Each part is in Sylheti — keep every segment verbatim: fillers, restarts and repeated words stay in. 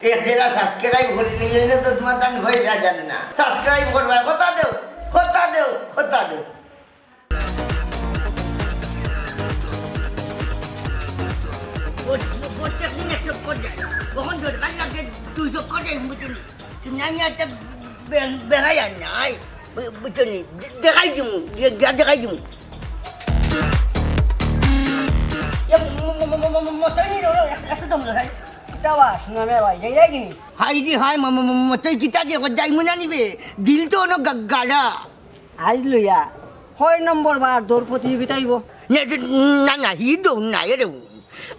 এক জেলা সাবস্ক্রাইব করি নিয়ে এনে তো তোমার তান পয়সা জানে না। সাবস্ক্রাইব করবা, কথা দেও, কথা দেও, কথা দেও। প্রত্যেক দিন এক চক্কর যায়। কখন দরকার লাগে দুই চক্কর যায়, বুঝলি? তুমি আমি একটা বে-, বেড়াই আর নাই, বু-, বুঝছো নি? দে-, দেখাই দিমু, গিয়া, গিয়া দেখাই দিমু। এ, ম-, ম-, ম-, ম-, ম-, ম-, মতই নি রো, এক-, একটু দম দেখাই। কিতা বা, শুনা মে ভাই, যাই নাকি? হাই রে হাই, ম-, ম-, ম-, মতই কিতা যে, যাইমু না নিবে? দিল তো অনো গা-, গাড়া। আইজ লইয়া কয় নম্বর বার দৌড় প্রতিযোগিতা অইবো? না, না, না, হি দৌড় না, এরে।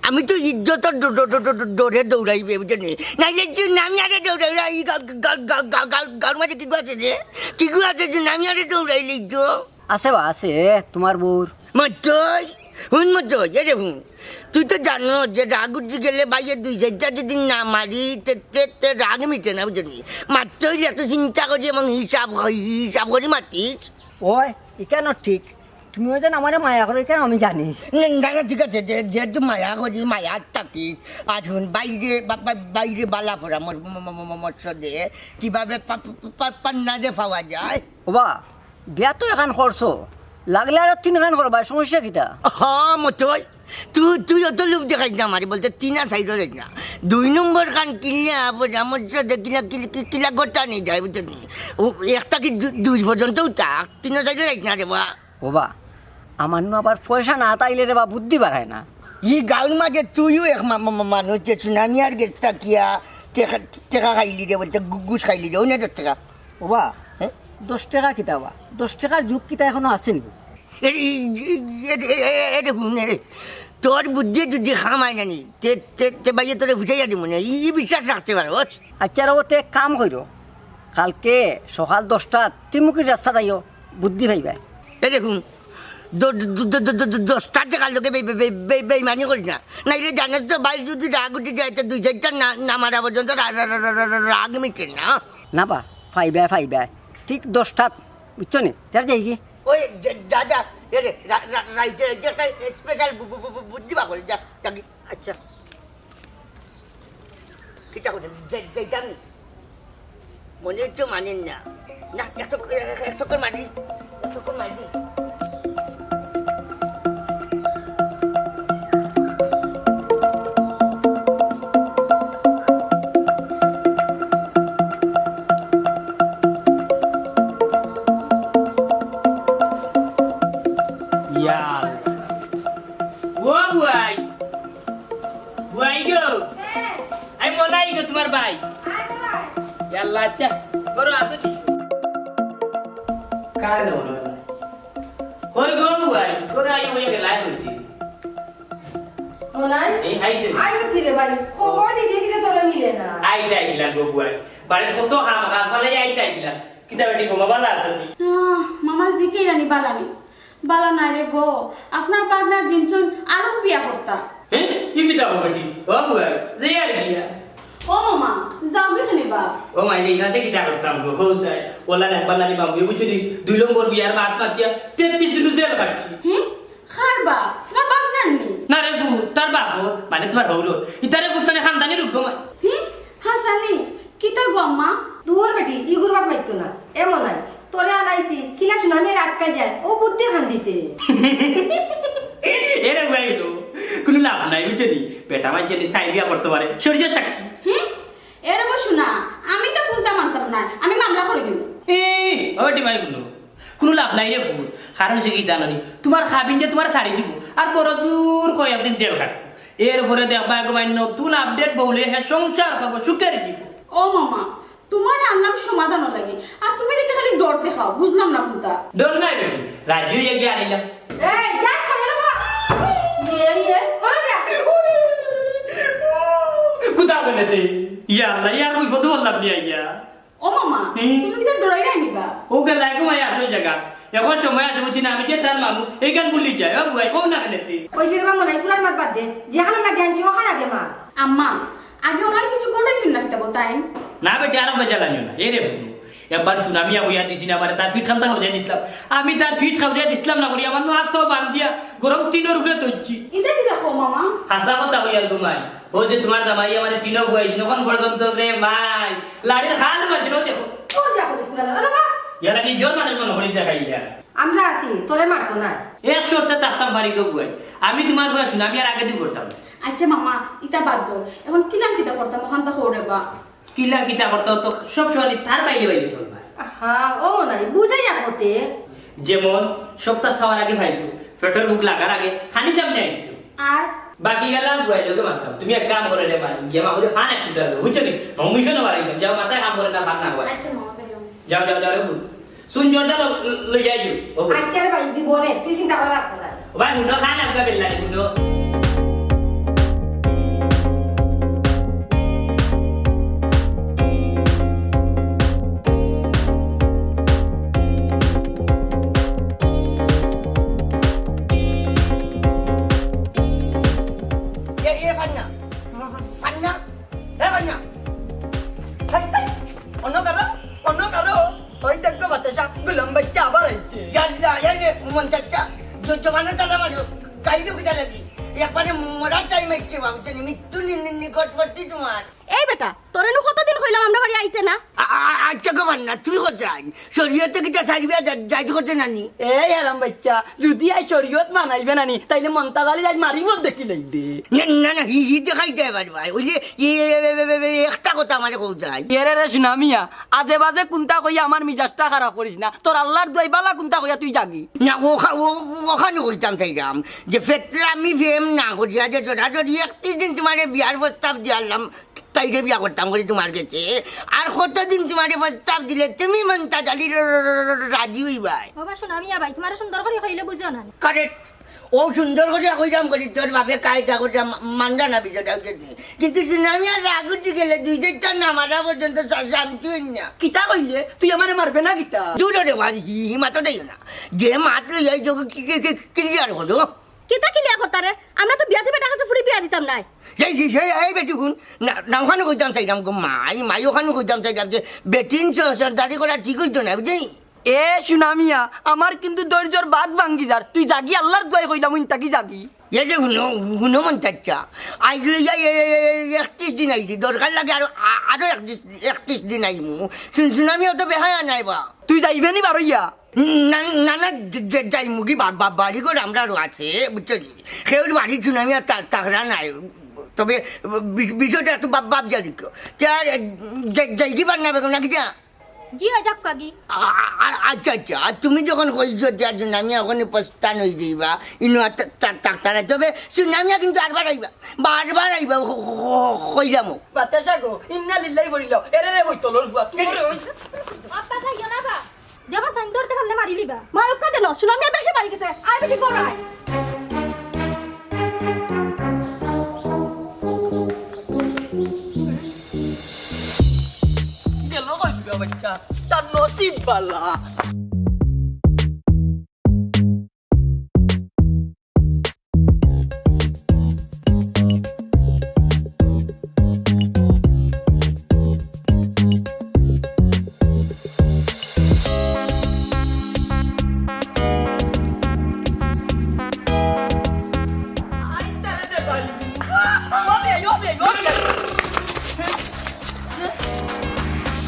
আমি তো ইজ্জতর ড-, ড-, ড-, ড-, ড-, ডরে দৌড়াইবে, বুঝছো নি? নাইলে যে নামি আরে দৌড়াইবে, এই গা-, গা-, গা-, গা-, গা-, গাঁর মাঝে কিগু আছে রে? কিগু আছে যে নামি আরে দৌড়াইলে ইজ্জত? আছে বা, আছে, তোমার বউর। মতই, হুন মতই, এরে হুন। তুই তো জানো যে রাগ উঠি গেলে বাইয়ে দুই চাইরটা যদি না মারি, তে, তে, তে রাগ মিটে না, বুঝলি? মারতে অইলে একটু চিন্তা করি এবং হিসাব, হিসাব করি মাতিস। ওই, ইখানো ঠিক। তুমি ওই যে আমারে মায়া করো, ইখান আমি জানি। না, না, না, ঠিক আছে, যে, যেহেতু মায়া করি, মায়া থাকিস। আর হুন, বাইরে, বা-, বা-, বাইরে বালা পরামর্শ, ম-, ম-, ম-, ম-, মর্শ দে, কিভাবে পা-, পা-, পা-, পান্না যে পাওয়া যায়। ওবা, বিয়া তো এখান করছো, লাগলে আরো তিনখান করবা, সমস্যা কিতা? হ, মতই। তুই, তুই অত লোভ দেখাইস না আমারে, বলতে তিন আর চাইরো যাইস না। দুই নম্বর খান কিনলে আবার আমার সাথে কিলা, কিলা, কিলা, কিলা গোটা নিয়ে যায়, বুঝলি? ও একটা কি দু-, দুই পর্যন্তও থাক, তিন আর চাইরো যাইস না রে বা। ওবা, আমার নু আবার পয়সা না তাইলে রে বা বুদ্ধি বাড়ায় না। ই গাঁওর মাঝে তুইও এক মা-, মা-, মা-, মানুষ যে সুনামিয়ার গেছ থাকিয়া টেকা, টেকা খাইলি রে, বলতে ঘু-, ঘুষ খাইলি রে, ওই না তোর টেকা। ওবা, হ্যাঁ? দশ টেকা কিতা বা? দশ টেকার যুগ কিতা এখনো আছে নি? এ, এ, এ, এ, এ, এ, এ, দেখুন, এ, তোর বুদ্ধি যদি খামায় নানি, তে, তে, তে বাইয়ে তোরে বুঝাইয়া দিব না, ই, ই বিশ্বাস রাখতে পারো, বুঝ? আচ্ছা, রবো, তে এক কাম কইরো, কালকে সকাল দশটাত তিমুকির রাস্তাত আইও, বুদ্ধি পাইবায়। এ দেখুন, দ-, দ-, দশটা টেকার লগে বে-, বে-, বে-, বে-, বেইমানি করিস না, নাইলে জানোস তো বাইর যদি রাগ উঠি যায়, তে দুই চাইরটা না, না মারা পর্যন্ত রা-, রা-, রা-, রা-, রা-, রাগ মিটে না। না বা, পাইবায়, পাইবায়। ঠিক দশটাত, বুঝছো নি? তার যাই কি? ওই যে, যা, যা, এ রে, রা-, রা-, রাইতে, রাইতে একটা স্পেশাল বু-, বু-, বু-, বু-, বুদ্ধি বার করি, যা, যা কি? আচ্ছা। কিতা করছেন? যাই, যাইতাম নি? মনে তো মানেন না। না, এক চক্কর, এক, এক চক্কর মারি। এক চক্কর মারি। ইয়ার। ও বুয়াই। বুয়াই গো। আমি মনাই গো, তোমার ভাই। ইয়াল্লা, আচ্ছা। ঘরো আছো নি? কার না মনে হয় না? কই গো বুয়াই? ঘরো আইয়া বইয়া গেলাই কইতে। মনাই? এই, আইছে। আইছে কি রে ভাই? খবর দিতে দিতে তোরা মিলে না। আইতে আইছিলাম গো বুয়াই। বাড়িত কত কাম কাজ ফালাই আইতে আইছিলাম। কিতা বেটি গো, বাবা ভালা আছো নি? আহ, মামা জিকে রানী বালা নি। বালা নাই রে গো, আপনার পাগনা জিনসন আরো বিয়া করতা। হ্যাঁ? ই কিতা গো বেটি? ও বুয়াই, যে আর বিয়া। ও মামা, যাও গেছে নি বা? ও মাই, এই কাজে কিতা করতাম গো, হো স্যার। ওলা একবার নানি বাবু, বুঝলি, দুই নম্বর বিয়ার মাত মাতিয়া তেত্রিশ দিন জেল খাটছি। হুম? কার বা? তোমার বাগনার নি? না রে ভূত, তার বাপর, মানে তোমার হৌরর। ইতারে ভূত তানে খানদানি রোগ গো মাই। হুম? হাসানি, কিতা গো আম্মা? দুর বেটি, ইগুর বাপ মাইতো না। এমন নাই। তোরে আনাইছি, কিলা সুনামির আটকাই যায়, ও বুদ্ধি খান দিতে। এরে উড়াইলো, কোনো লাভ নাই, বুঝলি? বেটা মাইনষে নি সাই বিয়া করতে পারে, শরীরে চাকরি। হুম? এরে বসু না, আমি তো কুন্তা মানতাম না, আমি মামলা করি দিব। এ, ও বেটি মাই হুনো, কোনো লাভ নাই রে ফুল, কারণ সে কি জানো নি? তোমার খাবিন যে তোমার ছাড়ি দিব, আর বড় জোর কয়েকদিন জেল খাটবো। এরপরে দেখবা গো মাই নতুন আপডেট বউলে হে সংসার করবো সুখের জীবন। ও মামা, তোমার আনলাম সমাধান লাগে, আর তুমি দেখে খালি ডর দেখাও, বুঝলাম না কুন্তা। ডর নাই বেটি, রাজি হইয়া গিয়া আনিলাম। এই, যা, খাবে না, মা। ইয়ে, ইয়ে, ওরে যা। কুতা বলে তে? ইয়া আল্লাহ, ইয়ার কই ফটো বললাম নি আইয়া? ও মামা, হুম? তুমি কিতা ডরাই নাই নিবা? ও গেলাই গো মাই আসল জায়গা। এখন সময় আছে বুঝি না, আমি যে তার মামু, এইখান ভুলি যায়, ও বুয়াই, ও না খেলে তে। ওই সিনেমা মনে হয় পুরান মাত বাদ দে, যেখানে লাগে আনছি, ওখানে আগে মা। আম্মা, আগে ওনার কিছু ঘটাইছিল না কিতা বলতাই? না বেটি, আর বেজাল আনিও না। এ রে হুনু, একবার সুনামিয়া কইয়া দিছি না, মানে তার ফিট খান্তা খাওয়াইয়া দিছিলাম। আমি তার ফিট খাওয়াইয়া দিছিলাম না করি, আমার নু আত তো বান্ধিয়া গরম টিনর উপরে থইছি। ইতা কিতা কও মামা? হাছা কথা কইয়ার গো মাই। ও যে তুমার জামাই আমারে টিনো খুয়াইছে, অখন পর্যন্ত রে মাই, লাড়ির খাল করছে, ও দেখো। তোর যা করিস না, বাবা। ইয়ালা নিজর মানুষ মনে করি দেখাইলা। আমরা আছি, তোরে মারতো না। এক শর্তে থাকতাম পারি গো বুয়াই। আমি তুমার বুয়া সুনামিয়ার আগেদি করতাম। আচ্ছা মামা, ইতা বাদ দেও। অখন কিলান কিতা করতাম, অখান তো কও রে বা। কিলা কিতা করতাম তো সব সময় তার বাইরে বাইরে চলবা। আহা, ও নাই, বুঝাইয়া কতে। যেমন, সপ্তাহ ছাওয়ার আগে ফাইতো, পেটর ভুক লাগার আগে খানি সামনে আইতো। আর? বাকি গেলাম বুয়াই লগে মারতাম। তুমি এক কাম করো রে মা, গিয়া মা করে ফান এক ফুটা দেও, বুঝছো নি? মা উনিশশো না বাড়াইতাম, যাও মাথায় কাম করে না, ফান না হয়। আচ্ছা মামা, যাইলাম। যাও, যাও, যাও রে ভুল। সুন জর্দা ল-, লই যাই গো, ও বউ। আচ্ছা রে ভাই, দিব রে, তুই চিন্তা করা লাগতো না। ও ভাই, হুনো, খান আপনার বেল্লারি, হুনো। এ, এ, ফান্না। ফান্না। এ, ফান্না। এই, এই, অন্য কারো, অন্য কারো। ওই দেখো বাতাসা, গুলাম বাচ্চা আবার আইছে। ইয়াল্লা, ইয়াল্লা, মন চাচ্চা, জ-, জমানো তালা মারো, গাইল কিতা লাগি? একবারে মরার টাইম আইছে বাবু, জানি মৃত্যু নি-, নি-, নিকটবর্তী তুমার। এই বেটা, তোরে নু কতদিন কইলাম আমরা বাড়ি আইতে না? আ-, আ-, আচ্ছা গো বান্না, তুই কোথায়? শরীয়তে কিতা সারিবে যা-, যাইজ করতে নানি? এই হারাম বাচ্চা, যদি আই শরীয়ত মানাইবে নানি, তাইলে মন্তাজ আলী আজ মারিব দেখি লাইবে। না, না, না, হি, হি দেখাইতে পারবা। ওই যে, এ, এ, এ, এ, এ, এ, একটা কথা আমারে কও যায়। এরে রে সুনামিয়া, আজে বাজে কুন্তা কইয়া আমার মিজাজটা খারাপ করিস না। তোর আল্লার দোয়াই বালা কুন্তা কইয়া তুই যাগি। না, ও খা-, ও, ও, ওখানে কইতাম চাইলাম যে ফেতরামি ফেম না করিয়া যে জোরাজোরি একত্রিশ দিন তুমারে বিয়ার প্রস্তাব দিয়ালাম, তাইরে বিয়া করতাম করি তুমার গেছে। আর কতদিন তুমারে প্রস্তাব দিলে তুমি মন্তাজ আলী র-, র-, র-, র-, রাজি হইবাই? বাবা সুনামিয়া ভাই, তুমারে সুন্দর করি কইলে বুঝো না। Correct। ও সুন্দর করিয়া কইরাম করি, তোর বাপে কায়দা করিয়া মা-, মানরা না বিষয়টা হইছে কি? কিন্তু সুনামিয়ার রাগ উঠি গেলে দুই চাইরটা না মারা পর্যন্ত শা-, শান্তি হইন না। কিতা কইলে? তুই আমারে মারবে না কিতা? দূর রে ভাই, হি, হি মাতো দেইও না। যে মাত লইয়া এই জগৎ কি, কি, কি, clear করো। কিতা clear করতা রে? আমরা তো বিয়া দিবে টাকা ফুরি বিয়া দিতাম নাই। এই, এই, এই, এই বেটি হুন, না, না ওখানে কইতাম চাইলাম গো মাই, মাই ওখানে কইতাম চাইলাম যে বেটিন স-, সর্দারি করা ঠিক হইতো না, বুঝলি? এ সুনামিয়া, আমার কিন্তু ধৈর্যর বাঁধ ভাঙ্গি যার। তুই যাগি, আল্লার দোয়াই কইলাম, উইন তাকি যাগি। এ যে হুনো, হুনো মন্তাজ চাচা, আইজ লইয়া এ, এ, এ, এ, একত্রিশ দিন আইছি, দরকার লাগে আরো, আ-, আরো একত্রিশ, একত্রিশ দিন আইমু। সুন-, সুনামিয়া তো বেহায়া নাই বা। তুই যাইবে নি বারইয়া? না, না, না, যে, যে, যাইমু কি বা-, বা-, বাড়ি ঘর আমরারও আছে, বুঝছো কি? কেউর বাড়ি সুনামিয়া তা-, তাগড়া নাই। তবে বি-, বিষয়টা একটু বাপ, বাপ জানি কেউ। তে আর, যে, যাই কি পার না বেগম নাকি যা? জি, অয় যাউক্কা গি। আ-, আ-, আ-, আচ্ছা, আচ্ছা, আর তুমি যখন কইছো যে সুনামিয়া ওখানে প্রস্থান হই যাইবা, ইনো আর তা-, তা-, তা-, তারা, তবে সুনামিয়া কিন্তু আরবার আইবা, বারবার আইবা, ক-, ক-, ক-, কইলাম। বাতাসা গো, ইন্না লিল্লাহি বলিলাও, এরে রে বইতলর ফুয়া, তুই করে হইছে। আব্বা যাইও না বা। দেবা সাইন ধরতে পারলে মারি লিবা। মারুক্কা দেন, সুনামিয়া বেশি বাড়ি গেছে, আর বেশি বড় হয়। গেল কই বুড়া বাচ্চা, তার নসিব বালা।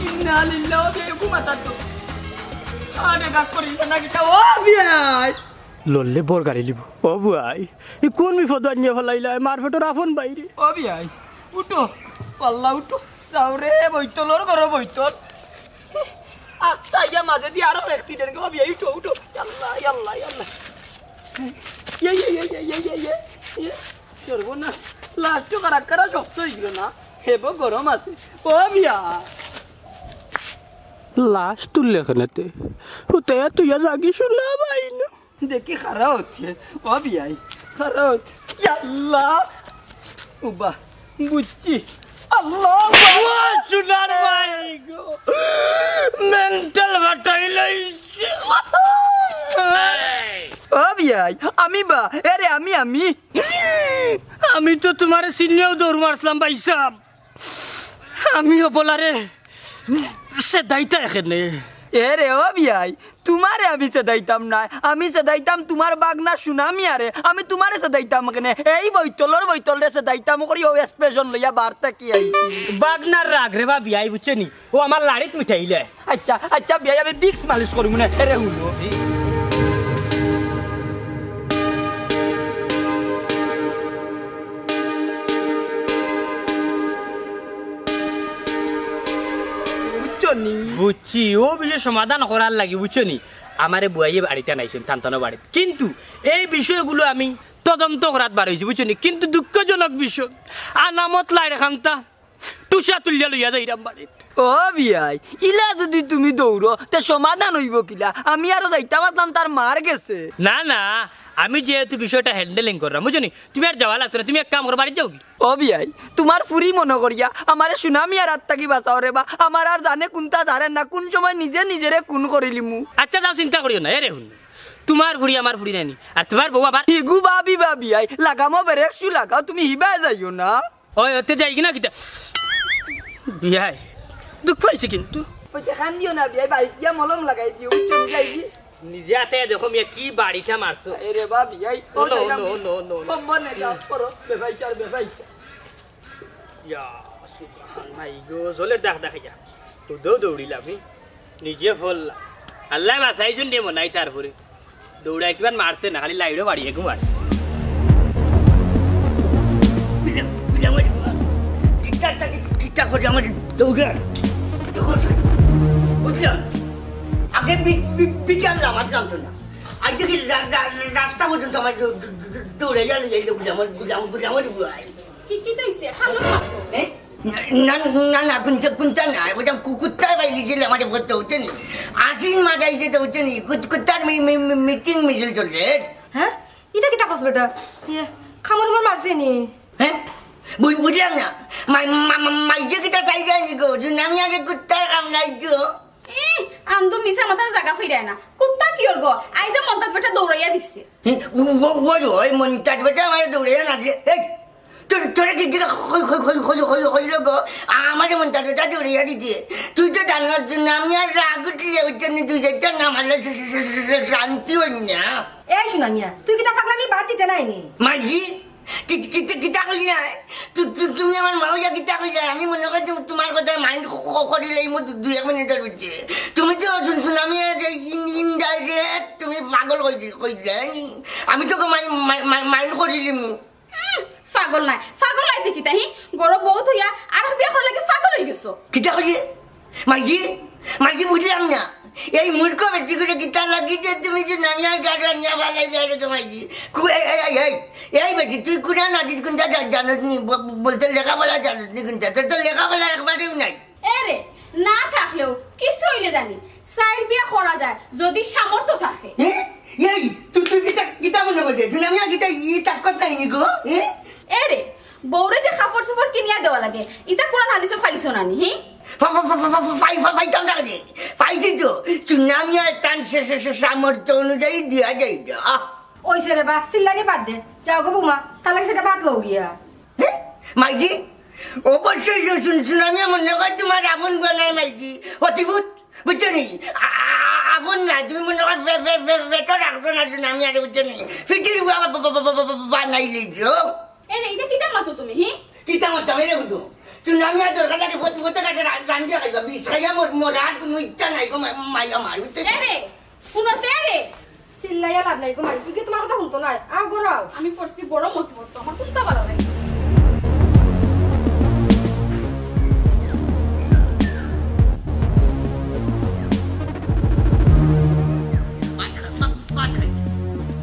ইন্না লিল্লাহ, ও বিয়াই, ঘুমাতার তো। আরে, রাগ করিস না, কিতা? ও বিয়াই। লড়লে বর গালি লিব। ও বুয়াই, ই কোন বিপদ আনিয়া ফেলাইলা? মার পেটর আপন বাইরে। ও বিয়াই, উঠো। আল্লাহ, উঠো। যাও রে, বইতলর ঘরো বইতল। আস্তা ইয়া মাঝে দি আরো accident। ও বিয়াই, উঠো, উঠো। আল্লাহ, আল্লাহ, আল্লাহ। ইয়ে, ইয়ে, ইয়ে। সর্বনাশ, লাশটো কারা কারা শক্ত হয়ে গেল না, হেবো গরম আছে। ও মিয়া। লাশ তুললে কেনেতে? হুতাইয়া তুইয়া যাগি শুনা ভাই না। দেখি খারা হচ্ছে, ও বিয়াই, খারা হচ্ছে। ইয়াল্লা, উবা, বুঝছি। আল্লাহ, ও সোনার ভাই গো, মেন্টাল ফাটাই লইছে। ও বিয়াই, আমি বা, এরে আমি, আমি। আমি তো তোমারে চিনিয়াও দৌড় মারছিলাম ভাই সাহেব। আমি অবলারে সেদাইতা এখানে। এ রে ও বিয়াই, তুমারে আমি সেদাইতাম নায়, আমি সেদাইতাম তুমার বাগনা সুনামিয়ারে, আমি তুমারে সেদাইতাম কেনে? এই বৈতলর বৈতলরে সেদাইতাম করি ও expression লইয়া বার থাকি আইছি। বাগনার রাগ রে বা বিয়াই, বুঝছো নি? ও আমার লাড়িত মিঠাইলে। আচ্ছা, আচ্ছা বিয়াই, আমি Vicks মালিশ করিমু নে, এরে হুনো। বুঝছো নি? বুঝছি, ও বিষয় সমাধান করার লাগি, বুঝছো নি? আমারে বুয়াইয়ে বাড়িত আনাইছইন, থানথানো বাড়িত। কিন্তু এই বিষয়গুলো আমি তদন্ত করাত বার অইছি, বুঝছো নি? কিন্তু দুঃখজনক বিষয়, আনামত লাইড় খান্তা টুসা তুলিয়া লইয়া যাইরাম বাড়িত। ও বিয়াই, ইলা যুদি তুমি দৌড়ো, তে সমাধান অইবো কিলা? আমি আরো যাইতাম আছলাম তার মার গেছে। না, না, আমি যেহেতু বিষয়টা handling কররাম, বুঝছো নি? তুমি আর যাওয়া লাগতো না, তুমি এক কাম করো, বাড়িত যাওগি। ও বিয়াই, তুমার ফুরি মনো করিয়া আমারে সুনামিয়ার আত থাকি বাঁচাও রে বা, আমার আর জানে কুনতা জানে না, কুন সময় নিজে নিজেরে খুন করিলিমু। আচ্ছা যাও, চিন্তা করিও না, এরে হুন, তুমার ফুরি আমার ফুরি নায়নি, আর তুমার বউ আবার হিগু ভাবি ভাবি আই, লাগামো ব্রেক শু লাগাও, তুমি হিবায় যাইও না। ওই, ওতে যাইগি না কিতা? বিয়াই, দুখ পাইছি কিন্তু। ওই যে কান্দিও না বিয়াই, বাড়িত গিয়া মলম লাগাই দিও, বুঝছো নি, যাইগি। নিজে আতে দেখো মিয়া কি বাড়িটা মারছো। এ রে বা বিয়াই, ও ও নো, ও যাইলাম। নো, ও নো, ও নো, ও নো। কম্বল নে, যাও, করো, বেবাইচার, বেবাইচার। ইয়া, সুবহান, মাই গো, জলের দাগ দেখাইয়া। উদো দৌড়িলাম, হে? নিজে ফললাম। আল্লাহ বাঁচাইছইন রে মনাই তারপরে। দৌড়াই কিমান মারছে না, খালি লাইড়ও বাড়িয়ে গু মারছে। কিতা, কিতা করি আমার দৌড়া? বুঝলাম। আগে বি-, বি-, বিচার লামাত জানতো না। আজ দেখি রা-, রা-, রাস্তা পর্যন্ত আমার দৌ-, দৌ-, দৌ-, দৌড়াইয়া লইয়া আইলো গুলাম, গুলাম, গুলাম, গুলাম। কি, কিতা অইছে? খালো মাতো। এ? না, না, না, কুনতা, কুনতা না। বুঝলাম, কু-, কুত্তায় বাইলি যে আমারে ভরতে হচ্ছে নি। আশিন মাথায় যেতে হচ্ছে নি। কুত-, কুত্তার মি-, মি-, মি-, মিটিং মিছিল চলছে। হ্যাঁ? ইটা কিতা কস বেটা? ইয়ে, কামড় উমর মারছে নি? হ্যাঁ? বুঝ-, বুঝলাম না। মাই-, মা-, মা-, মাইজে কিতা চাই যায় নি গো? যে আমি আগে কুত্তায় কামড়াইছো। ই, আম তো মিছা মাতার জাগা ফিরায় না। কুত্তা কিওর গো? আইজে মন্তাজ বেটা দৌড়াইয়া দিছে। হি, ও, ও, ও, ওই মন্তাজ বেটা আমারে দৌড়াইয়া না দিয়ে। এই, তোর, তোরে কি দিকে হই, হই, হই, হই, হই, হই, হই, গো? আমারে মন্তাজ বেটা দৌড়াইয়া দিছে। তুই তো জানোস না, আমি আর রাগ উঠলে ওই জন্য দুই চারটা না মারলে শা-, শা-, শা-, শা-, শা-, শান্তি হই না। এই সুনামিয়া, তুই কিতা পাগলামি বাদ দিতে নাই নি? মাইজি, কি-, কি-, কিতা কইলায়? তু-, তু-, তুমি আমার মা অইয়া কিতা কইলায়? আমি মনে করি তু-, তুমার কথায় mind ক-, ক-, করিলাইমু দু-, দুই এক মিনিটর ভিতরে। তুমি তো হুন-, সুনামিয়ারে ইন-, indirect তুমি পাগল কই দি-, কই দিলায়, জানি? আমি তো মাই-, মাই-, মাই-, mind করিলিমু। উম, পাগল নায়, পাগল নায় তে কিতা, হি? গরো বউ থইয়া আর বিয়া করার লাগি পাগল অই গেছো। কিতা কইলে? মাইজি, মাইজি বুঝলাম না। এই মূর্খ বেটিগুরে কিতা লাগি যে তুমি যে নামিয়ার গাড় আনিয়া ফালাইলে রে গো মাইজি। কু-, এই, এই, এই, এই, এই বেটি, তুই কুরআন হাদিস কুনটা জা-, জানোস নি? ব-, বলতে লেখাপড়া জানোস নি কুনটা? তোর তো লেখাপড়া একবারেও নাই। এ রে, না থাকলেও কিছু অইলে জানি। চাইর বিয়া করা যায়, যদি সামর্থ্য থাকে। এ? এই, তুই, তুই কিতা, কিতা মনে করছিস? তুই নামিয়া কিতা ই তাকত নাই নি গো? এ? এ রে, বউরে যে কাপড় চোপড় কিনিয়া দেওয়া লাগে, ইতা কুরআন হাদিসো পাইছো না নি, হি? ফা-, ফা-, ফা-, ফা-, ফা-, ফাই-, ফা-, ফাইতাম না রে। ফাইছি তো। সুনামিয়া তান সে-, সে-, সে-, সামর্থ্য অনুযায়ী দিয়া যাইবে। আহ। ওইছে রে বা, চিল্লানি বাদ দে। যাও গো বৌমা, তার লাগি সেটা বাদ লও গিয়া। হে? মাইজি? অবশ্যই সু-, সু-, সুনামিয়া মনে কয় তুমার আপন গো নায় মাইজি। অতিভূত, বুঝছো নি? আ-, আ-, আপন না, তুমি মনে কয় ফে-, ফে-, ফে-, ফেটো রাখছো না সুনামিয়ারে, বুঝছো নি? ফিটির বা-, বা-, বানাইলিছো। এরে, ইটা কিতা মাতো তুমি, হি? কিতা মাতো, এরে বুঝো। সুনামিয়া দরকার লাগে ফত-, ফতে কাটে রা-, রান্ধিয়া খাইবা, বিষ খাইয়া মর-, মরার কুনু ইচ্ছা নাই গো মা-, মাই আমার, বুঝছো? এরে, হুনো তে রে। চিল্লাইয়া লাভ নাই গো মাই, ইগে তুমার কথা হুনতো নায়। আও গো আও। আমি পড়ছি বড় মুসিবত, আমার কুনতা ভালা লাগে। ভাত খা-, ভাত, ভাত খাই।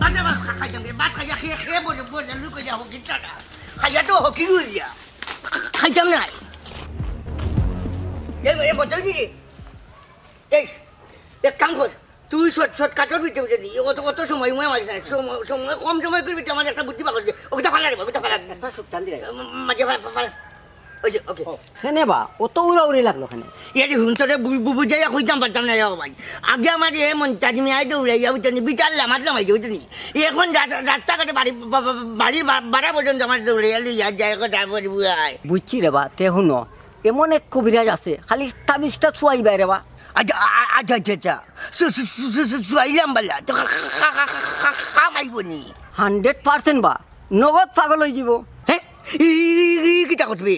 ভাত, ভাত খা-, খাইতাম রে, ভাত খাইয়া খেয়ে, খেয়ে বলে, বলে, লুকে যা হকির টাকা। খাইয়া তো হকির হয়ে যা। খাইতাম না। এ, এ, বলতে কি? এই, এক কাম কর, তুই শর্ট, শর্টকাটর ভিতরে বুঝে দি, অত, অত সময় উমায় মারিস না, সময়, সময় কম সময় করবি, তুই আমার একটা বুদ্ধি বার করে দে। ওকে ফালা রে, ওকে ফালা। একটা সুট্টান দিলে। উম, মাঝে ফালা, ফালা, ফালা। ওই যে, ওকে। ও, কেনে বা, অত উড়াউড়ি লাগলো কেনে? এরে হুন তোরে বু-, বু-, বুঝাইয়া কইতাম পারতাম না রে ভাই। আগে আমার এ মন্তাজ মিয়ায় দৌড়াইয়া উঠে নি, বিটার লামাত লামাইতে উঠে নি। এখন রাস-, রাস্তাঘাটে বাড়ি, বা-, বা-, বাড়ির বা-, বাড়া পর্যন্ত আমার দৌড়াইয়া লইয়া যায়, কথা বলি বুঝায়। বুঝছি রে বা, তে হুনো, এমন এক কবিরাজ আছে, খালি তাবিজটা চুয়াইবায় রে বা। আচ্ছা, আ-, আ-, আচ্ছা, আচ্ছা, আচ্ছা। চু-, চু-, চু-, চু-, চু-, চুয়াইলাম বালা, তো খা-, খা-, খা-, খা-, খা-, কাম আইবো নি? Hundred percent বা, নগদ পাগল অইযিবো। হে? ই, ই, ই, ই কিতা করবি?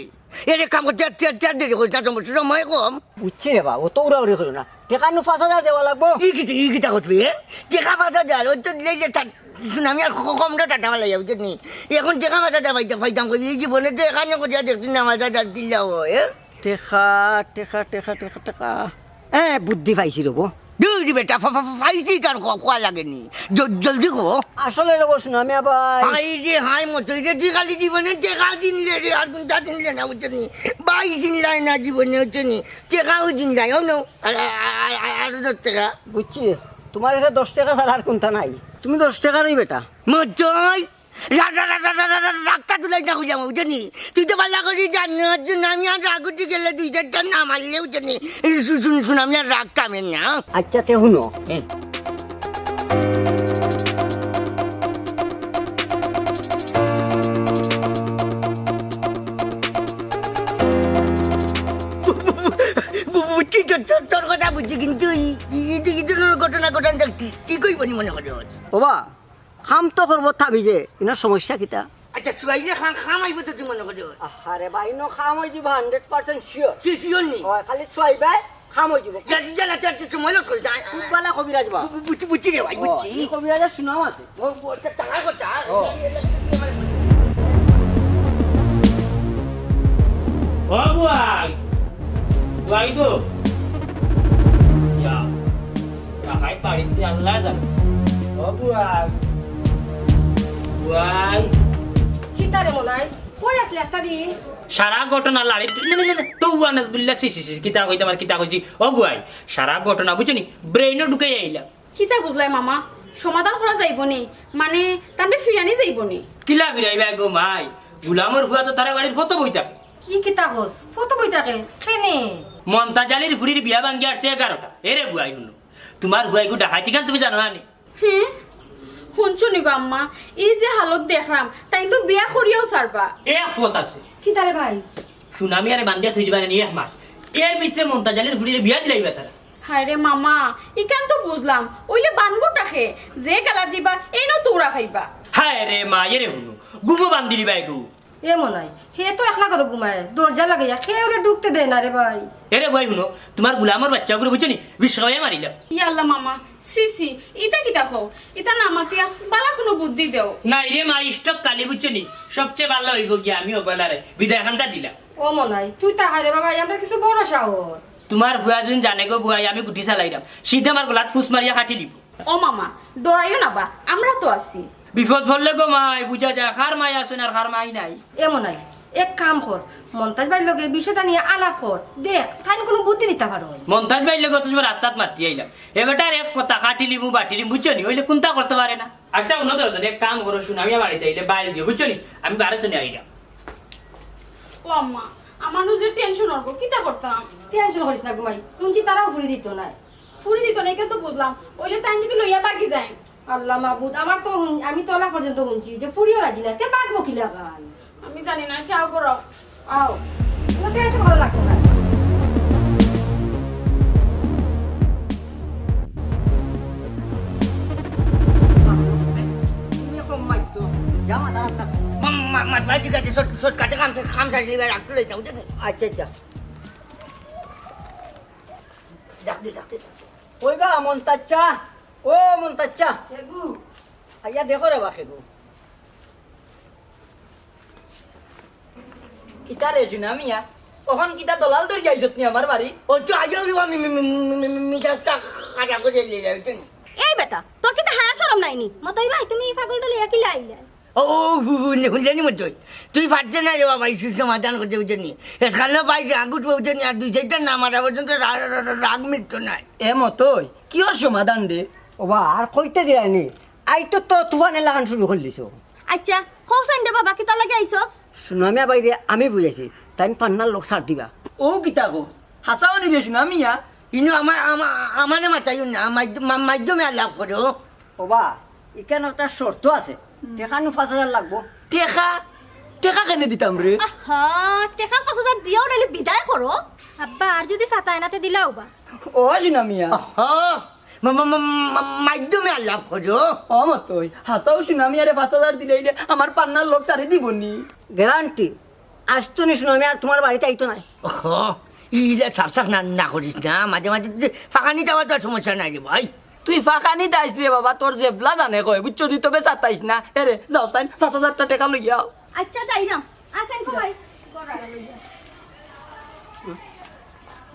এরে কাম করতে, তে, তে, দেরি করিস না, সময়, সময় কম। বুঝছি রে বা, অত উড়াউড়ি করিও না। টেকা নু পাঁচ হাজার দেওয়া লাগবো। ই কিতা, ই কিতা করবি, হে? টেকা পাঁচ হাজার, ওই তো দিলে যে টা-, সুনামিয়ার খ-, কমটা টাটা ফালাইয়া, বুঝছস নি? এখন টেকা পাঁচ হাজার পাইতাম, পাইতাম করি, ই জীবনে তো এখানে করিয়া দেখছি না, পাঁচ হাজার দিলাও, হে? টেকা, টেকা, টেকা, টেকা, টেকা। এ, বুদ্ধি পাইছি রে বা। দুর বেটা, ফা-, ফা-, ফা-, পাইছি কার ক-, কোয়া লাগেনি। জ-, জলদি কো। আসলে রে বা, সুনামিয়া ভাই। হায় রে, হায় মতই রে, তুই খালি জীবনে টেকা চিনলে রে, আর কুনটা চিনলে না, বুঝছস নি? ভাই চিনলাই না জীবনে, বুঝছস নি? টেকাও চিনলাই, হো না? আর, আর, আর, আর, আর দশ টেকা। বুঝছি, তুমার কাছে দশ টেকা ছাড়া আর কুনটা নাই। তুমি দশ টেকারই বেটা। মতই। রা-, রা-, রা-, রা-, রা-, রা-, রা-, রাগটা তুলাই না কইলাম, বুঝছস নি? তুই তো ভালা করি জানোস যে আমি আর রাগ উঠি গেলে দুই চারটা না মারলে, বুঝছস নি? এই শু-, শুন, শুন, আমি আর রাগ টামের না। আচ্ছা, তে হুনো। হুম। বু-, বু-, বু-, বুঝছি, তোর, তোর, তোর কথা বুঝছি, কিন্তু ই-, ই-, ই-, ই ধরনের ঘটনা ঘটানটা কি, কি কইব নি মনে করিস? ওবা, কাম তো করবো তাবিজে, ইনো সমস্যা কিতা? আচ্ছা, চুয়াইলে কাম, কাম আইবো তো তুই মনে করিস? আরে ভাই, ইনো কাম অইযিবো hundred percent sure। সি-, sure নি? অয়, খালি চুয়াইবায়, কাম অইযিবো। যা, যা, যা, যা, তুই সময় loss করিস না। খুব ভালা কবিরাজ বা। বু-, বু-, বুঝছি, বুঝছি রে ভাই, ও, বুঝছি। ই কবিরাজর সুনাম আছে। ও, ও, তা-, তার কথা। ও। ও বুয়াই, বুয়াই গো। ইয়া। রাখাই বাড়িতে আল্লাহ জানে। ও বুয়াই। বুয়াই। কিতা রে মনাই? কই আছলে আস্তা দিন? সারা ঘটনা লাড়ি, না, না, না, না, তো ওয়ানাস বিল্লাহ, সি, সি, সি, কিতা কইতাম আর কিতা কইছি? ও বুয়াই, সারা ঘটনা বুঝছো নি? Brain-ও ঢুকাই আইলাম। কিতা বুঝলায় মামা? সমাধান করা যাইবো নি? মানে, তানরে ফিরানি যাইবো নি? কিলা ফিরাইবা গো মাই? গুলামর ফুয়া তো তারা বাড়ির ফটো বই থাকে। ই কিতা কস? ফটো বই থাকে? কেনে? মন্তাজ আলীর ফুড়ির বিয়া ভাঙ্গি আরছে এগারোটা। এরে বুয়াই হুনো। তুমার ফুয়াইগু ডাকাইতি কান তুমি জানো না নি? হুম? হুনছো নি গো আম্মা? ই যে হালত দেখরাম, তাইন তো বিয়া করিয়াও ছাড়বা। এক পথ আছে। কিতা রে ভাই? সুনামিয়ারে বান্ধিয়া থই দিবা নি এক মাস। এর ভিতরে মন্তাজ আলীর ফুড়িরে বিয়া দিলাইবা তারা। হায় রে মামা, ইখান তো বুঝলাম। অইলে বানবো টাকে, যে গালা দিবা, এইনও তুরা খাইবা। হায় রে মা, এরে হুনো, গুমো বান্ধি দিবা এগু। এ মনাই, হে তো একলা ঘরো ঘুমায়, দরজা লাগাইয়া, কেউরে ঢুকতে দেয় না রে ভাই। এরে ভাই হুনো, তুমার গুলামর বাইচ্চাগুরে বুঝছো নি, বিষ খাওয়াইয়া মারিলাম। ইয়া আল্লাহ মামা, ছি ছি, ইতা কিতা কও? ইতা না মাতিয়া বালা কুনু বুদ্ধি দেও। নাই রে মা, স্টক কালি বুঝছো নি, সবচেয়ে বালা অইবো গিয়া আমি অবলারে বিদায় খানটা দিলাম। ও মনাই, তুই তা হায় রে বাবা, আমরা কিছু ভরসা অর। তুমার ফুয়া যুদি জানে গো বুয়াই, আমি গুটি চালাইরাম, সিধা আমার গলাত ফুস মারিয়া কাটি লিবো। ও মামা, ডরাইও না বা, আমরা তো আছি। বিপদ পড়লে গো মাই, বুঝা যায়, কার মাই আছইন আর কার মাই নাই। এ মনাই, এক কাম কর, মন্তাজ ভাইর লগে বিষয়টা নিয়া আলাপ কর, দেখ, তাইন কুনু বুদ্ধি দিতা পারইন। মন্তাজ ভাইর লগে অত সময় রাস্তাত মাতি আইলাম, এ বেটার এক কথা কাটি লিমু, বাটি লিমু, বুঝছো নি? অইলে কুনতা করতে পারে না। আচ্ছা, হুনো তো, এক কাম করো, সুনামিয়া বাড়িত আইলে বাইল দিও, বুঝছো নি? আমি বাড়িত নি আইলাম। ও আম্মা, আমার নু যে টেনশন অর গো, কিতা করতাম? টেনশন করিস না গো মাই, হুনছি তারাও ফুরি দিত নায়। ফুরি দিত নায়, ইখান তো বুঝলাম। অইলে তাইন যুদি লইয়া ভাগি যাইন। আল্লাহ মাবুদ, আমার তো হুন-, আমি তো অলা পর্যন্ত হুনছি যে ফুরিও রাজি নায়, তে ভাগবো কিলাখান? আমি জানি না, চাও করো। আও, কুনু টেনশন করা লাগতো নায়। তুমি এখন মাইতো, যা মাথা রাখ না। মা-, মা-, মা-, মা, ঠিক আছে, শর্ট, শর্টকাটে কাম সা-, কাম সারি দিবা, রাগ তুলে যাও, বুঝছো? আচ্ছা, আচ্ছা। ডাক দে, ডাক দে, ডাক দে। কই বা মন্তাজ চা? ও মন্তাজ চা। কেগু? আইয়া দেখো রে বা কেগু। কিতা রে সুনামিয়া? অখন কিতা দলাল ধরি আইছত নি আমার বাড়ি? ও তো আইও রে বা me-, me-, me-, me-, me-, মিজাজটা খারাপ করে দিলে, বুঝছো নি? এই বেটা, তোর কিতা হায়া শরম নাই নি? মতই ভাই, তুমি ই পাগলটা লইয়া কিলা আইলা? ও, ও, হু-, হু-, হুনলে নি মতই? তুই পারতে না রে বাবা, ইস্যু সমাধান করতে, বুঝছো নি? এসকালে ভাই রাগ উঠবো, বুঝছো নি? আর দুই চাইরটা না মারা পর্যন্ত রা-, রা-, রা-, রা-, রাগ মিটতো নায়। এ মতই, কিওর সমাধান রে? ওবা, আর কইতে দেয় নি। আই তো, তো তুফানের লাখান শুরু করি দিছো। আচ্ছা, কও চাইন রে বাবা, কিতার লাগি আইছস? সুনামিয়া বাইরে আমি বুঝাইছি, তাইন পান্নার লোক ছাড় দিবা। ও কিতা কও? হাছাও নি রে সুনামিয়া? ইনো আমা-, আমা-, আমারে মাতাইও না, মাধ্য-, মা-, মাধ্যমে আলাপ করো। ওবা, ইখান একটা শর্ত আছে। হুম। টেকা নু পাঁচ হাজার লাগবো। টেকা? টেকা কেনে দিতাম রে? আহা, টেকা পাঁচ হাজার দিয়াও নাইলে বিদায় করো। আব্বা, আর যুদি ছাতা আনাতে দিলাও বা। ও সোনা মিয়া। আহা, মা-, মা-, মা-, মা-, মাধ্যমে আলাপ করো। ও মতই, হাছাউ সোনা মিয়ারে পাঁচ হাজার দিলাইলে আমার পান্নার লোক ছাড়ি দিবনি। গ্যারান্টি, আস্ত নি সোনা মিয়া আর তুমার বাড়িত আইতো নায়। ওহ, ইলা ছাপ ছাপ না, না করিস না, মাঝে মাঝে তুই ফাঁকানি দেওয়া তো আর সমস্যা নাই রে ভাই। তুই ফাঁকানি দাইস রে বাবা, তোর জেবলা জানে কয়, বুঝছো? তুই তবে ছাতাইস না। এরে, যাও চাইন, পাঁচ হাজারটা টেকা লইয়া আও। আচ্ছা, যাইরাম। আছেন কো ভাই?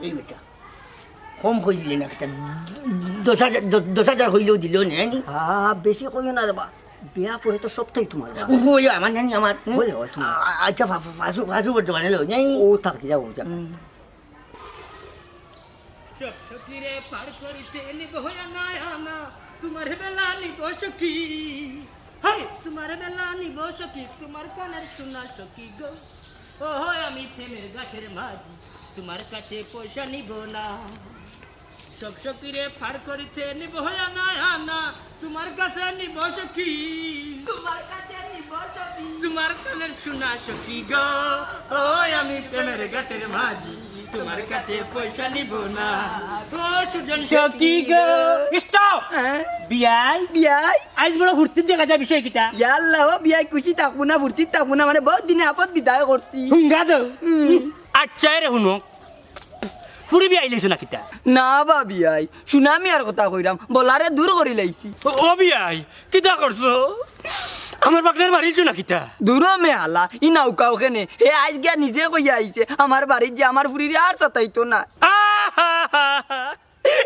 এই বেটা, কম কই দিলে না, একটা দশ হাজার, দ-, দশ হাজার কইলেও দিলো নে, নি? আ, বেশি কইও না রে বা। বিয়া পরে তো সবটাই তুমার বা। ও, ওই আমার নানি, আমার, হুম? ওই, ওই তুমার। আ-, আ-, আচ্ছা, ফা-, ফা-, ফাঁসু, ফাঁসু করতে পারে লো, নি? ও, থাক, যাও, যাও। হুম। সব সখীরে পার করিতে নিব হয়া নয় আনা, তোমার বেলা নিব সখী। হাই, তোমার বেলা নিব সখী, তোমার কানের সোনা সখী গো। ও হয় আমি প্রেমের ঘাটের মাঝি, তোমার কাছে পয়সা নিব না। সব সখীরে পার করিতে নিব হয়া নয় আনা, তোমার কাছে নিব সখী। তোমার কাছে নিব সখী। তোমার কানের সোনা সখী গো। ওই আমি প্রেমের ঘাটের মাঝি, তোমার কাছে পয়সা নিব না। ও সুজন সখী গো। Stop! হ্যাঁ? বিয়াই? বিয়াই? আইজ বড় ফুর্তিত দেখা যায় বিষয় কিতা? ইয়া আল্লাহ, ও বিয়াই খুশি থাকবো না, ফুর্তিত থাকবো না, মানে বহুত দিনে আপদ বিদায় করছি। হুঙ্গা দেও। হুম। আচ্ছা, এরে হুনো। ফুরি বিয়াই লইছো না কিতা? না বা বিয়াই, সোনা মিয়ার কথা কইরাম, বলারে দূর করি লাইছি। ও, ও বিয়াই, কিতা করছো? আমার বাগনার বাড়িত না কিতা? দূর ও মে হালা, ই নাউকাও কেনে? হে আইজ গিয়া নিজে কইয়া আইছে, আমার বাড়িত যে আমার ফুরিরে আর ছাতাইতো না। আহা!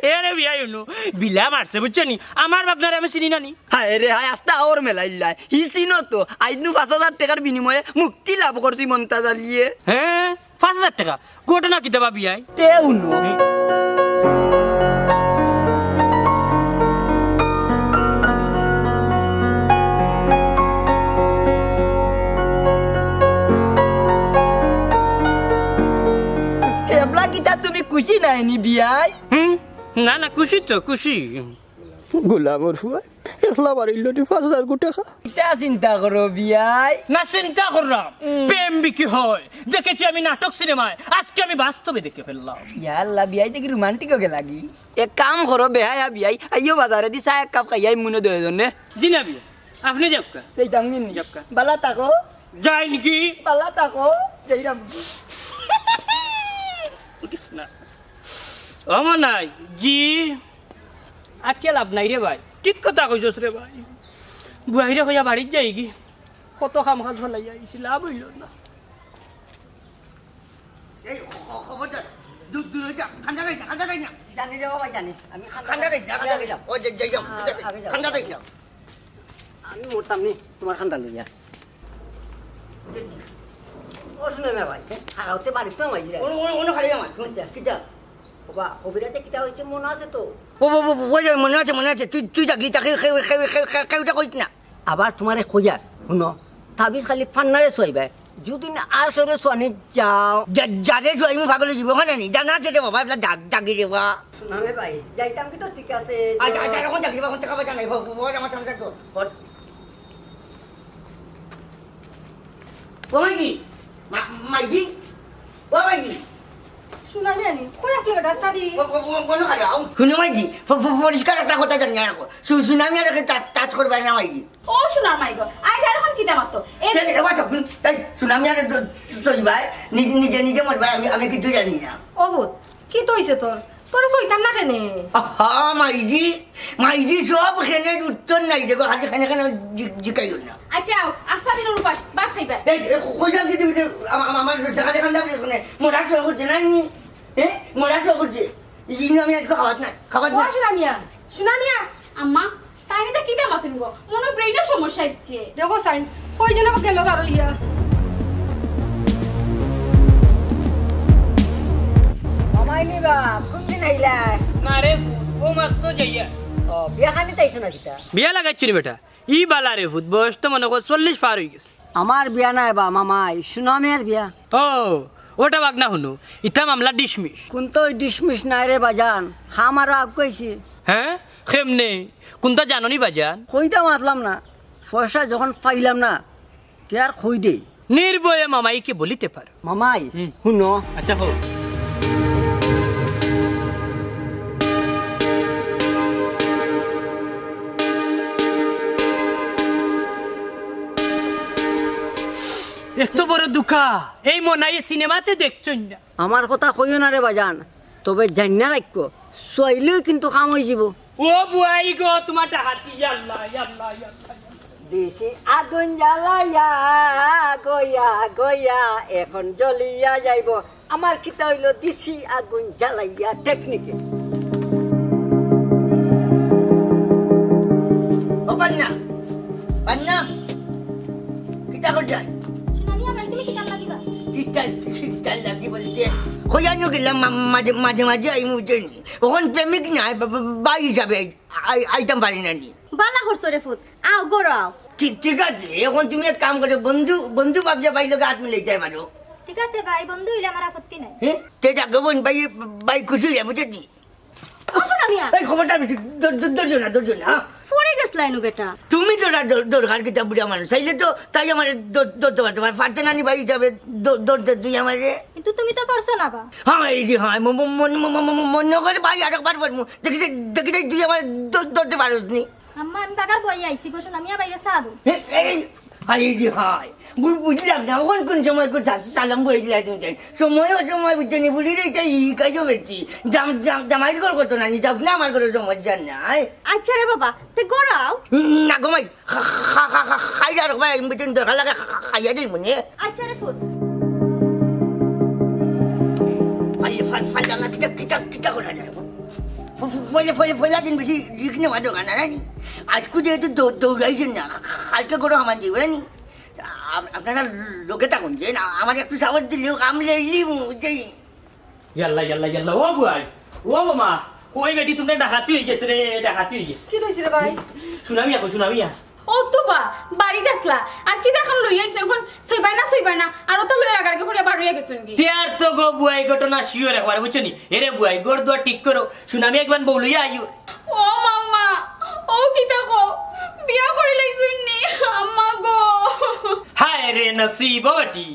এরে বিয়াই হুনো, বিলা মারছে, বুঝছো নি? আমার বাগনারে আমি চিনি না নি। হায় রে হায়, আস্তা আওর মেলাইল্লায়। হি চিনো তো, আইজ নু পাঁচ হাজার টেকার বিনিময়ে মুক্তি লাভ করছি মন্তাজ আলিয়ে। হ্যাঁ? পাঁচ হাজার টেকা? ঘটনা কিতা বা বিয়াই? তে হুনো। এবলা কিতা তুমি খুশি নায় নি বিয়াই? হুম? না, না, খুশি তো, খুশি। গোলামর ফুয়া, একলা বাড়ির লটি পাঁচ হাজার গু টেকা। ইতা চিন্তা করো বিয়াই। না চিন্তা করলাম, হুম। প্রেম বিকি হয়। দেখেছি আমি নাটক সিনেমায়, আজকে আমি বাস্তবে দেখে ফেললাম। ইয়া আল্লাহ, বিয়াই দেখি রোমান্টিক হয়ে লাগি। এক কাম করো বেহায়া বিয়াই, আইও বাজারেদি চা এক কাপ খাইয়া আই মুনে দুইজনে। জি না বিয়াই, আপনি যাউক্কা। এই দাম নিন। যাউক্কা। বালা থাকো। যাই নাকি? বালা থাকো। যাইরাম। উঠিস না। ও মনাই, জি। আটকে লাভ নাই রে ভাই, ঠিক কথা কইছস রে ভাই। বুয়াইরে কইয়া বাড়িত যাইগি, কত কাম কাজ ফালাইয়া আইছি, লাভ অইলো না। এই, খ-, খ-, খবরদার, দূর, দূর হয়ে যা, খান্দা যাইস না, খান্দা যাইস না। জানি রে বাবা, জানি। আমি খান্দা খান্দা যাইস না, খান্দা যাইস না। যাই। ও, যাই, যাই, যাও, আ, খান্দা যাইস, আগে যাও। খান্দা যাইস না। আমি মরতাম নি, তোমার খান্দা লইয়া। ও, শুনো না ভাই, খাড়াওতে বাড়িত তো আমার। ও, ও, ও, খাড়ি আমার, শুন, আচ্ছা। কিতা? বাবা, কবিরাজে কিতা হইছে মনে আছে তো? ও, ও, ও, ও, ওই যে মনে আছে, মনে আছে। তুই, তুই যা, গীতা কেউ, কেউ, কেউ, কেউ, কেউ, কেউ এটা কইস না। আবার তোমারে কইয়ার, হুনো, তাবিজ খালি ফান্নারে চইবে। যদি না আর সরে সোয়ানি যাও। যা, যা রে সোয়াই, আমি পাগল হয়ে যাবো, ওখানে নি। জানা আছে রে বাবা, এটা জাগ, জাগি রে বাবা। শুনামে ভাই, যাইতাম কি তো ঠিক আছে? আর যা, যা, এখন জাগি রে বাবা, এখন টাকা পয়সা নাই, বাবা, বাবা, আমার সামনে থাকতো। হট। ও মাইজি, মা-, মাইজি, ও মাইজি। শুনামে আনি, কই আসলে রাস্তা দি? ও, ও, ও, কোনো খালি আও। শুনো মাইজি, ফ-, ফ-, পরিষ্কার একটা কথা জানিয়া রাখো। শু-, শুনামি আর একটা টা-, টাচ করবে না মাইজি। ও সোনার মাই গো, আইজ আর এখন কিতা মাতো? এ- এই, এ, বাচ্চা, হুম, এই, শুনামি আর দ-, সই ভাই, নি-, নিজে নিজে মরবে, আমি, আমি কিছু জানি না। ও ভূত, কিতা হইছে তোর? তোরে সইতাম না কেনে? আহা, মাইজি, মাইজি সব খেনের উত্তর নাই, দেখো, খালি খেনে খেনে জি-, জিকাইও না। আচ্ছা, আও, আস্তা দিন উপাস, ভাত খাইবা। এই, এই, কইলাম যে তুমি যে আমা-, আমা-, আমার দেখা দেখান দাও রে, শুনে, মরার সহ করছে না নি? হ্যাঁ? মরার সহ করছে? এই জন্য আমি আজকে খাবার নাই, খাবার ও নাই। সুনামিয়া, সুনামিয়া। আম্মা, তাই এটা কিতা মাতুন গো? মনে হয় ব্রেইনের সমস্যা হচ্ছে। দেখো সাইন, কই যেন গেল বার হইয়া। মামাই নিবা, কোন দিন আইলা? না রে, ও মাত্র যাইয়া। ও, বিয়া খানি তাইছো না কিতা? বিয়া লাগাইছি নি বেটা? ই বালা রে ভূত, বয়স তো মনে কর চল্লিশ পার হয়ে গেছে। আমার বিয়া নাই বা মামাই, সুনামিয়ার বিয়া। ও, ওটা বাগনা হুনো, ইতা মামলা ডিসমিস। কোন তো ডিসমিস নাই রে বাজান, খাম আরো আগুয়াইছি। হ্যাঁ, কেমনে? কোনটা জানো নি বাজান? কইতাম আসলাম না, পয়সা যখন পাইলাম না, তে আর কই দেই। নির্ভয়ে মামাইকে বলিতে পারো। মামাই, হুম। হুনো। আচ্ছা, হোক। এত বড় দুকা, এই মনাইয়ে সিনেমাতে দেখছইন না। আমার কথা কইও না রে বাজান, তবে জানিয়া রাখিও, চাইলেউ কিন্তু কাম অইযিবো। ও বুয়াই গো, তুমার ডাকাতি, ইয়াল্লা, ইয়াল্লা, ইয়াল্লা। দিছি আগুন জ্বালাইয়া, গইয়া, গইয়া, এখন জ্বলিয়া যাইবো। আমার কিতা অইলো, দিছি আগুন জ্বালাইয়া টেকনিকে। ও পান্না, পান্না, কিতা করছায়? সুনামিয়া ভাই, তুমি কিতার লাগি বা? কিতা, কিতার লাগি বলতে? কইয়ানো গেলাম মা-, মাঝে, মাঝে মাঝে আইমু বুঝছনি। অখন প্রেমিক নায়, বা-, বা-, ভাই হিসাবে আই-, আই-, আইতাম পারি না নি। বালা করছো রে ফুত, আও, ঘরো আও। ঠিক, ঠিক আছে, অখন তুমি এক কাম করো, বন্ধু, বন্ধু ভাবিয়া ভাইর লগে আত মিলাইতায় পারো। ঠিক আছে ভাই, বন্ধু অইলে আমার আপত্তি নাই। হে? তে যাগো বইন, ভাই, ভাই খুশি অইয়া, বুঝছনি? ও সুনামিয়া। এই খবরটা বেশি ধর-, ধর-, ধরছো না, ধরছো না, হ্যাঁ? পড়ি গেছলায় নু বেটা। তুমি তো না দর-, দরকার কিতা বুড়া মানুষ, চাইলে তো তাই আমারে ধর-, ধরতে পারতে, পার-, পারতে না নি ভাই হিসাবে ধর-, ধরতে তুই আমারে। কিন্তু তুমি তো পারছো না বা। হ্যাঁ, এই যে, হ্যাঁ, ম-, ম-, মন-, ম-, ম-, ম-, মনে করে ভাই আরেকবার পড়মু। দেখি যে, দেখি যে তুই আমারে ধর-, ধরতে পারস নি। আম্মা, আমি বাগার বই আইছি গো, সুনামিয়া বাইরে চা দেও। এ-, এই, হায় রে হায়, বু-, বুঝলাম না, অখন কুন সময় কুন সা-, সালাম বই দিলা তুমি তাই? সময় অসময় বুঝছো নি, বুড়ি রে, তাই ই কাজও বেটি। জাম-, জাম-, জামাইর ঘর কত না, নি যাও না, আমার ঘরে সমস্যা নাই। আচ্ছা রে বাবা, তে ঘরো আও। না গো মাই, খা-, খা-, খা-, খা-, খাইলে আর একবার আমি বুঝছি, দরকার লাগে খা-, খা-, খাইয়া দিই মনে। আচ্ছা রে ফুত। আরে, ফাল-, ফাল-, আমরা কিতা, কিতা, কিতা করা যায়? ফ-, ফ-, ফয়লা, ফয়লা, ফয়লা দিন বেশি risk নেওয়া দরকার না, জানি? আজকু যেহেতু দৌ-, দৌড়াইছেন না, কালকে করে হামান দিব, জানি? আপ-, আপনারা লোকে থাকুন, যে না, আমার একটু সাহস দিলেও কাম লেইলি, বুঝছেন? ইয়াল্লা, ইয়াল্লা, ইয়াল্লা, ও বুয়াই, ও বোমা, কই বেটি, তোমরা ডাকাতি অই গেছে রে, ডাকাতি অই গেছে। কিতা অইছে রে ভাই? সুনামিয়া কই, সুনামিয়া। ও তো বা, বাড়িত আছলা। আর কিতা অখন লইয়া আইছো, অখন সইবায় না, সইবায় না। আর অতা লইয়া রাগারাগি করিয়া বার অইয়া গেছইন গি। তে আর তো গো বুয়াই ঘটনা sure একবার, বুঝছো নি? এরে বুয়াই, ঘর দুয়ার ঠিক করো। সুনামিয়া একবার বউ লইয়া আইও। ও মামা, ও কিতা কও? বিয়া করি লাইছইন নি? আম্মা গো। হায় রে নসিব, ও বেটি।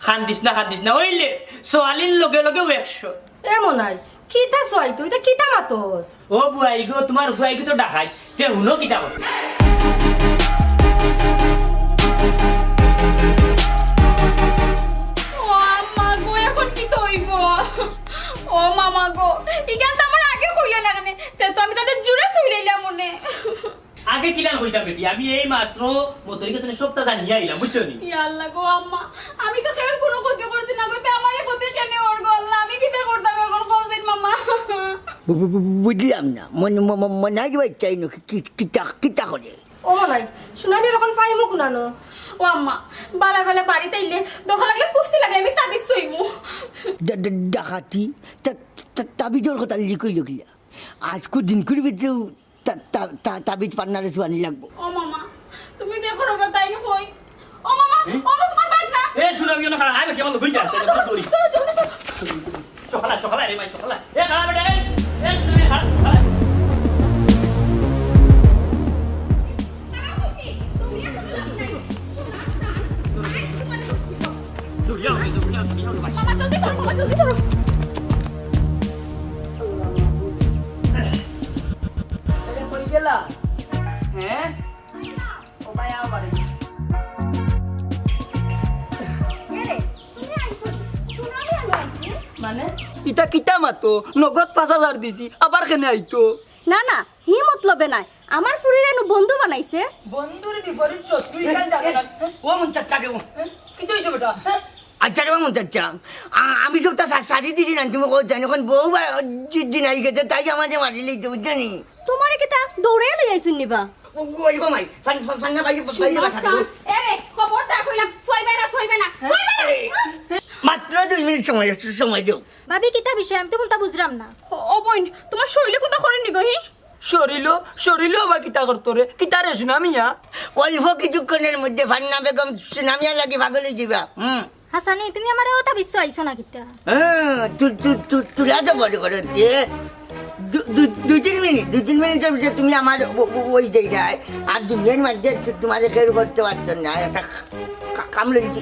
কান্দিস না, কান্দিস না। অইলে, সোয়ালিন লগে লগেউ একশো। এ মনাই, কিতা চাই তুই? ইতা কিতা মাতস? ও বুয়াই গো, তুমার বুয়াই গো তো ডাকাইত। তে হুনো কিতা কয়। ও আম্মা গো, অখন কিতা অইবো? ও মামা গো, ইখান তো আমারে আগে কইলা না কেনে? তে তো আমি তারে জুরে ছুইলাইলাম মনে। আগে কিলান কইতাম বেটি, আমি এই মাত্র মতই গেছে সবটা জানিয়া আইলাম, বুঝছো নি? ইয়া আল্লাহ গো আম্মা, আমি তো কেউর কুনু ক্ষতি করছি না গো, তে আমারে ক্ষতি কেনে অর গো আল্লাহ, আমি কিতা করতাম অখন কও যেন মামা? বু-, বু-, বু-, বুঝলাম না, মন-, ম-, ম-, মনাই বাচ্চাই নাকি কি-, কিতা, কিতা করে? ও মনাই, সুনামিয়ারে অখন পাইমু কুনানো? ও আম্মা, বালা বালা বাড়িত আইলে দরকার লাগলে কুস্তি লাগে, আমি তাবিজ ছইমু। ডা-, ডা-, ডাকাতি? তা-, তা-, তাবিজর কথা লিখই লিখিয়া। আজকু দিনকুর ভিতরেউ তা-, তা-, তা-, তাবিজ পান্নারে ছুয়ানি লাগবো। ও মামা, তুমি দেখো রোগা তাই কই? ও মামা, হুম? ও মামা, তোমার ভাই না? এ, সুনামিয়া না, খাড়া, আয়, কেমন লুকাই যায়? চলো, চলো, চলো, চলো। সকালে, সকালে, রে মাই, সকালে। এ, খাড়া বেটা, এই, এই, সুনামিয়া, খাড়া, খাড়া। খাড়া বলছি, তুমি এত লাভ নাই। শোনো, আস্তে, আস্তে, আয়, তোমার বসছি তো। মামা, জলদি করো, মামা, জলদি করো। আরে, কই গেলা? হ্যাঁ? ও ভাই, আও বাড়ি। এরে, তুমি আইছো নি? সুনামিয়া আইছে? মানে? ইতা কিতা মাতো? নগদ পাঁচ হাজার দিছি, আবার কেনে আইতো? না, না, হি মতলবে নায়। আমার ফুরিরে নু বন্ধু বানাইছে। বন্ধুর বিপরীত শত্রু, ইখান জানে না। ও মন চাচা রে, ও। কিতা অইছে বেটা? আচ্ছা রে মন চাচা, আ-, আমি সবটা সা-, সারি দিছি না, তুমি কও জানি, অখন বউ বা-, জি-, জিনাই গেছে, তাই আমারে মারি লইতো, বুঝছো নি? তোমারে কিতা দৌড়াইয়া লই আইছইন নি বা? ও, ওই গো মাই, ফান-, ফান-, ফান্না বাইরে, বাইরে বাসা। এরে, খবরদার কইলাম, ছইবে না, ছইবে না, ছইবে না। মাত্র দুই মিনিট সময়, সময় দেও। ভাবি, কিতা বিষয়? আমি তো কুনতা বুঝরাম না। ও, ও বইন, তোমার শরীরে কুনতা করের নি গো, হি? শরীলো, শরীলো আবার কিতা করতো রে? কিতা রে সুনামিয়া? অল্প কিছুক্ষণের মধ্যে ফান্না বেগম সুনামিয়ার লাগি পাগল অই যিবা। হুম। হাসানি, তুমি আমারে অতা বিষ আইছো না কিতা? হ্যাঁ, তু-, তু-, তু-, তুলা তো বড় করে দে। দু-, দু-, দুই তিন মিনিট, দুই তিন মিনিটের ভিতরে তুমি আমার ও-, ও-, ওই দেই যায়। আর দুনিয়ার মধ্যে তু-, তোমারে কেউ করতে পারতো না। একটা কা-, কাম লইছি।